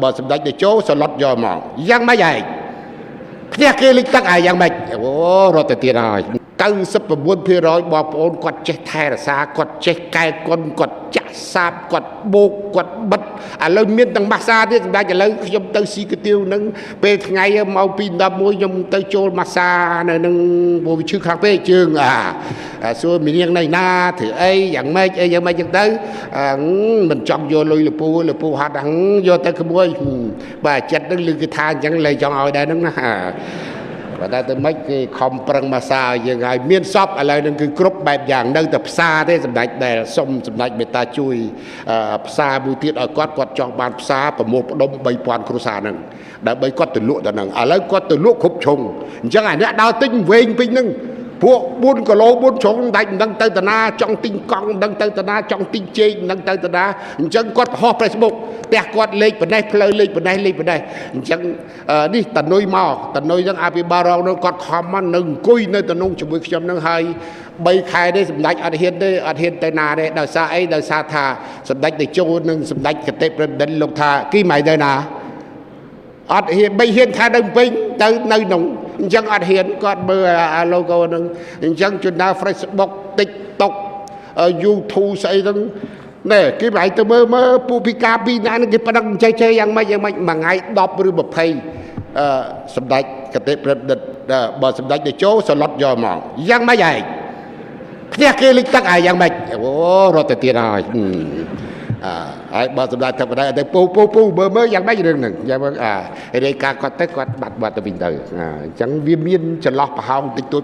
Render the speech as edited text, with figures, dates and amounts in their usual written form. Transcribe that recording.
បើសម្ដេចតេជោសឡុតយកមកយ៉ាងម៉េចឯងផ្ទះគេលិចទឹកឯងយ៉ាងម៉េចអូរត់ទៅទៀតហើយ99%បងប្អូនគាត់ចេះថែរក្សាគាត់ចេះកែកុនគាត់ចាក់សាបគាត់បោកគាត់បិទឥឡូវមានទាំងម៉ាស្សាទៀតសម្ដេចឥឡូវខ្ញុំទៅស៊ីកាទៀវនឹងពេលថ្ងៃម៉ោង2:11ខ្ញុំទៅចូលម៉ាស្សានៅនឹងព្រោះវាឈឺខ្លាំងពេកជើងអាសួរមីនាងនៅណាធ្វើអីយ៉ាងម៉េចអីយ៉ាងម៉េចចឹងទៅមិនចង់យកលុយលពូលពូហាត់យកទៅក្មួយបាទចិត្តនឹងឮគេថាអញ្ចឹងលែងចង់ឲ្យដែរហ្នឹងណាបើតែទៅម៉េចគេខំប្រឹងមកសាឲ្យយើងឲ្យមានសពឥឡូវនឹងគឺគ្រប់បែបយ៉ាងនៅតែផ្សារទេសម្ដេចដែលសុំសម្ដេចមេត្តាជួយផ្សារមួយទៀតឲ្យគាត់គាត់ចង់បានផ្សារប្រមូលផ្ដុំ3000គ្រួសារហ្នឹងដើម្បីគាត់ទៅលក់ទៅហ្នឹងឥឡូវគាត់ទៅលក់គ្រប់ជ្រុងអញ្ចឹងអាអ្នកដើរទិញវែងពេញហ្នឹងពួក4គីឡូ4ជ្រុងដាច់មិនដឹងទៅតាណាចង់ទិញកង់មិនដឹងទៅតាណាចង់ទិញចេកមិនដឹងទៅតាណាអញ្ចឹងគាត់ហោះ Facebook ផ្ទះគាត់លេខប៉ុណ្ណេះផ្លូវលេខប៉ុណ្ណេះលេខប៉ុណ្ណេះអញ្ចឹងនេះតនុយមកតនុយហ្នឹងអភិបាលរងនោះគាត់ខំមកនៅអង្គុយនៅតំណងជាមួយខ្ញុំហ្នឹងហើយ3ខែនេះសម្ដេចអត់ហ៊ានទេអត់ហ៊ានទៅណាទេដោយសារអីដោយសារថាសម្ដេចតេជោនិងសម្ដេចកតិប្រឌិនលោកថាគីម៉ៃទៅណាអត់ហ៊ានបីហ៊ានថានៅពេញទៅនៅក្នុងអញ្ចឹងអត់ហ៊ានគាត់មើលអា logo ហ្នឹងអញ្ចឹងជណ្ដើរ Facebook TikTok YouTube ស្អីហ្នឹងណែគេប្រហែលទៅមើលមើលពូពិការពីរនាក់ហ្នឹងគេប្តឹងចេះចេះយ៉ាងម៉េចយ៉ាងម៉េចមួយថ្ងៃ10ឬ20អឺសម្ដេចកតិប្រឌិតបើសម្ដេចតេជោសឡុតយកមកយ៉ាងម៉េចឯងផ្ទះគេលិចទឹកឯងយ៉ាងម៉េចអូរត់ទៅទៀតហើយអើហើយបើសម្ដេចធម្មតាទៅពូពូពូមើលមើលយ៉ាងម៉េចរឿងហ្នឹងយ៉ាងម៉េចអារាយការណ៍គាត់ទៅគាត់បាត់បាត់ទៅវិញទៅអញ្ចឹងវាមានចន្លោះប្រហោងតិចតួច។